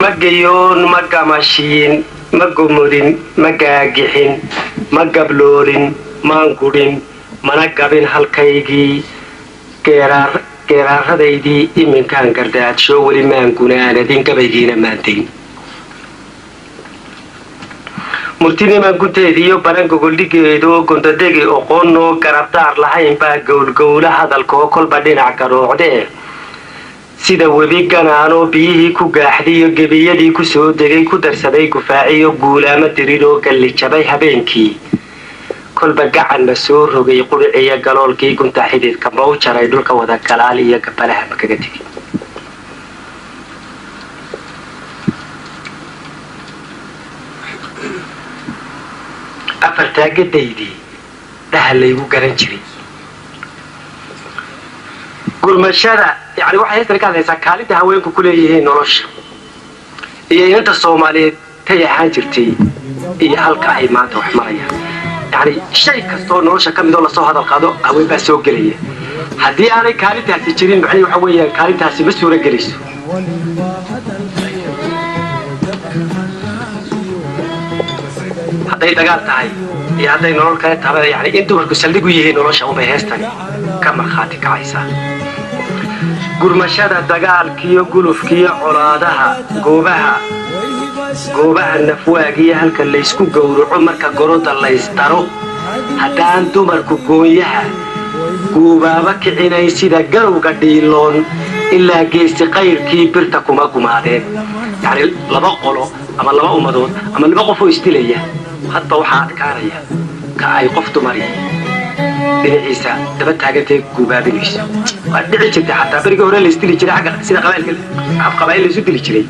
Ma geyoon, ma gamashiin, ma gomodin, ma gaagixin, ma gabloolin, maan gudhin, mana gabin halkaygii. Geeraaradaydii iminkaan gardaadsho, weli maan gunaanadin, gabaygiina maantayn. Murtinimaan gunteediiyo baran gogoldhigeedo, gondadegi oqoonoo garabdaar lahayn baa gowlgowla hadalkoo kolba dhinac garoocdee. Sida webi ganaanoo biyihii ku gaaxdiyo gebiyadii ku soo degay ku darsaday gufaaciyo guulaamo diriroo galli jabay habeenkii, kolba gacanna soo rogay quriciyo galoolkii gunta xididka ma u jaray, dhulka wada galaal iyo gabalaha ma kaga tegay. Afartaagadaydii dhaha laygu garan jiray. Gurmashada, yani waxay heestani ka hadlaysaa kaalinta haweenku ku leeyihiin nolosha iyo inanta Soomaaliyeed tay ahaan jirtay iyo halka ay maanta wax marayaan. Yani shay kastoo nolosha ka mid oo lasoo hadal qaado, haween baa soo gelaya. Haddii aanay kaalintaasi jirin, macnihi waxa weeyaan kaalintaasi ma suuro gelayso. Hadday dagaal tahay iyo hadday nolol kale tahay, yani in dumarku saldhig u yihiin nolosha unbay heestani ka markhaati kacaysaa. Gurmashada dagaalkiiyo gulufkiiyo colaadaha, goobaha nafwaagiyo halka laysku gowraco marka goroda laysdaro, haddaan dumarku goonyaha guubaaba kicinayn sida garowga dhiiloon, ilaa geesi qayrkii birta kuma gumaadeen. Yacni laba qolo ama laba ummadood ama laba qof oo isdilaya, hadba waxaa adkaanaya ka ay qof dumari dhinaciisa daba taagantay guubaabinayso. Waa dhici jirtay xataa berigii hore laysdili jiray agga sida qabailka, hab qabaa'il laysu dili jiray.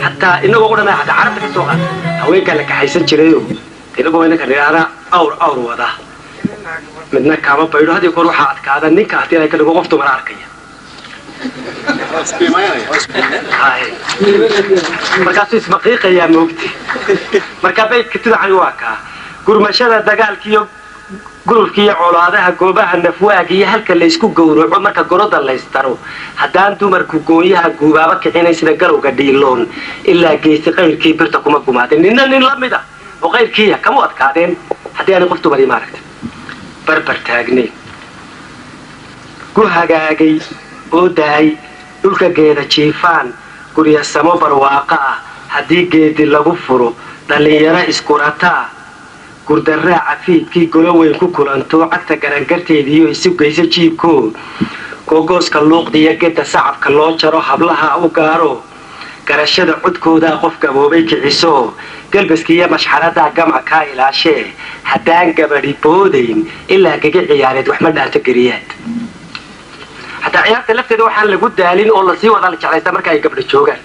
Xataa inagoo qudhanaya, xataa Carabta ka soo qaad, haweenkaa la kaxaysan jirayoo inagoo inanka nidhaahdaa awr awr wada midna kaama baydho. Hadii koor waxaa adkaada ninka haddii ay ka dhigo qof dumar arkaya. Markaasuu ismaqiiqayaa moogti. Marka baydka tudacani waa kaa: gurmashada dagaalkiiyo gulufkiiyo colaadaha, goobaha nafwaag iyo halka laysku gowraco marka goroda laysdaro, haddaan dumarku goonyaha guubaaba kicinayn sida galowga dhiiloon, ilaa geesi qayrkii birta kuma gumaadeen. Ninna nin la mid a oo qayrkiiya kama adkaadeen haddii aanay qof dumarii maaragta barbar taagnayn. Gu hagaagay oo daay dhulka geeda jiifaan, guryasamo barwaaqo ah haddii geedi lagu furo, dhallinyaro iskurataa gurdaraaca fiidkii golo weyn ku kulanto, cagta garangarteediiyo isu geyso jiibkoo, googooska luuqdiiyo gedda sacabka loo jaro hablaha u gaaro, garashada codkoodaa qof gaboobay kiciso, galbaskiiyo mashxaradaa gama kaa ilaashee, haddaan gabadhi boodayn ilaa gaga ciyaareed wax ma dhaanto geriyaad. Xataa ciyaarta lafteeda waxaan lagu daalin oo lasii wadaa la jeclaystaa marka ay gabdho joogaan.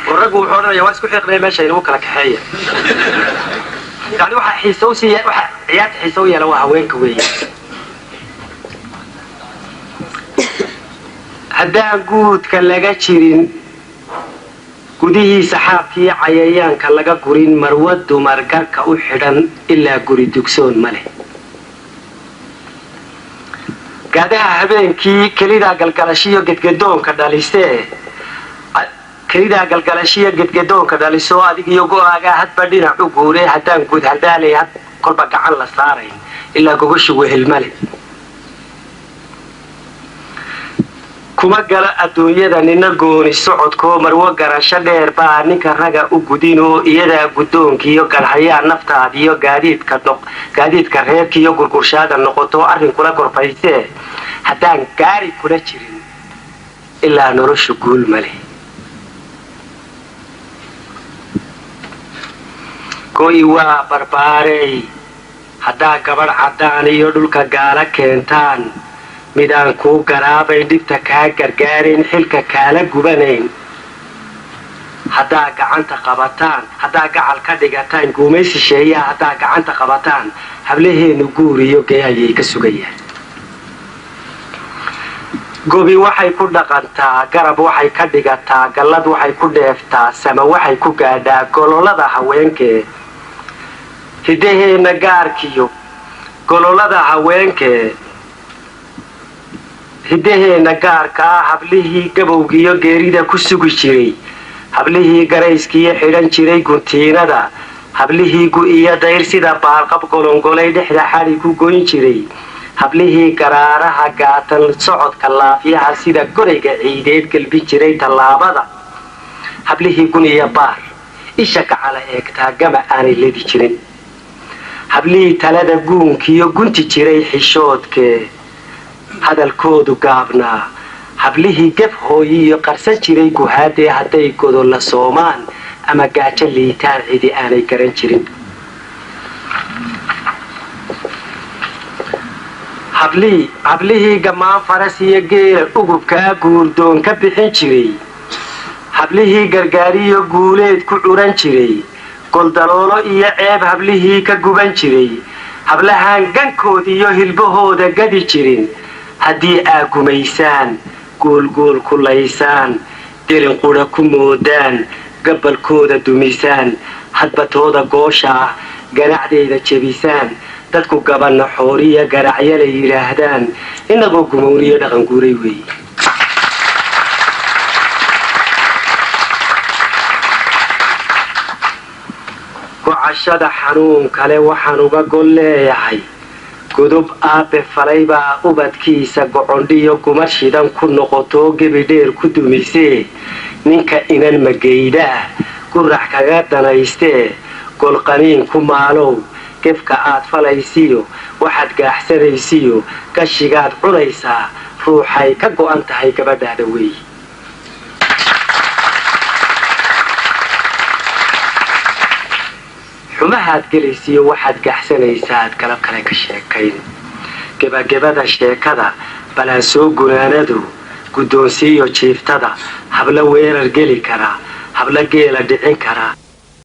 Oo raggu wuxuu odhanaya, waa isku xiiqnaya, meesha inagu kala kaxeeya. Yani waxaa xiisa usii, waxa ciyaarta xiisa u yeela waa haweenka weeye. Haddaan guudka laga jirin gudihiisa xaabkiiyo cayayaanka laga gurin, marwa dumar garka u xidhan ilaa guri dugsoon ma leh. Gaadaha habeenkii kelidaa galgalashiyo gedgedoonka dhalisee, kelidaa galgalashiyo gedgedoonka dhalisoo, adigiyo go-aagaa hadba dhinac u guuree, haddaan guud haldaalay had kolba gacan la saarayn, ilaa gogoshu wehel ma leh. Kuma gala adduunyada nina gooni socodkoo, marwo garasho dheer baa ninka raga u gudinoo, iyadaa guddoonkiiyo galhayaa naftaadiyo gaadiidka reerkiiyo gurgurshaada noqoto arrin kula gorfaysee, haddaan gaari kula jirin ilaa noloshu guul ma leh. Go'i waa barbaarey haddaa gabadh caddaan iyo dhulka gaala keentaan, midaan kuu garaabayn, dhibta kaa gargaarayn, xilka kaala gubanayn, haddaa gacanta qabataan, haddaa gacal ka dhigataan guumaysi sheeyaa, haddaa gacanta qabataan, hablaheenu guur iyo gayayay ka sugayaan. Gobi waxay ku dhaqantaa garab, waxay ka dhigataa gallad, waxay ku dheeftaa sama, waxay ku gaadhaa gololada haweenkee. Hidaheenna gaarkiyo gololada haweenkee, Hiddaheenna gaarka ah hablihii gabowgiiyo geerida ku sugi jiray, hablihii garayskiiyo xidhan jiray guntiinada, hablihii gu-iyo dayr sida baarqab golongolay dhexda xadhi ku goyn jiray, hablihii garaaraha gaatan socodka laafyaha sida gorayga ciideed gelbin jiray tallaabada, hablihii gun iyo baar isha gacala eegtaa gama aanay ledi jirin, hablihii talada guunkiiyo gunti jiray xishoodkee hadalkoodu gaabnaa, hablihii gef hooyiyo qarsan jiray guhaadee hadday godolla soomaan ama gaajo liitaan cidi aanay garan jirin, hablihii gammaan faras iyo geela ugubkaa guurdoon ka bixin jiray, hablihii gargaariyo guuleed ku curan jiray, goldaloolo iyo ceeb hablihii ka guban jiray, hablahaan gankood iyo hilbahooda gadi jirin, haddii aa gumaysaan, guulguul ku laysaan, gelin qudha ku moodaan, gabalkooda dumisaan, hadbatooda goosha ah ganacdeeda jebisaan, dadku gabanna xooriya garacyala yidhaahdaan, innagoo gumowniyo dhaqan guuray weeye. Gocashada xanuun kale waxaan uga gol leeyahay, godob aabe falaybaa ubadkiisa gocondhiyo gumar shidan ku noqotoo gebi dheer ku dumisee, ninka inan magayda ah gurax kaga danaystee, golqaniin ku maalow gefka aad falaysiyo waxaad gaaxsanaysiyo gashigaad cunaysaa ruuxay ka go'an tahay gabadhaada weeye. Xumahaad gelaysiyo waxaad gaaxsanaysaa aad galab kale ka sheekayn. Gebagabada sheekada balaan soo gunaanadu guddoonsiiyo jiiftada, habla weerar geli karaa, habla geela dhicin karaa.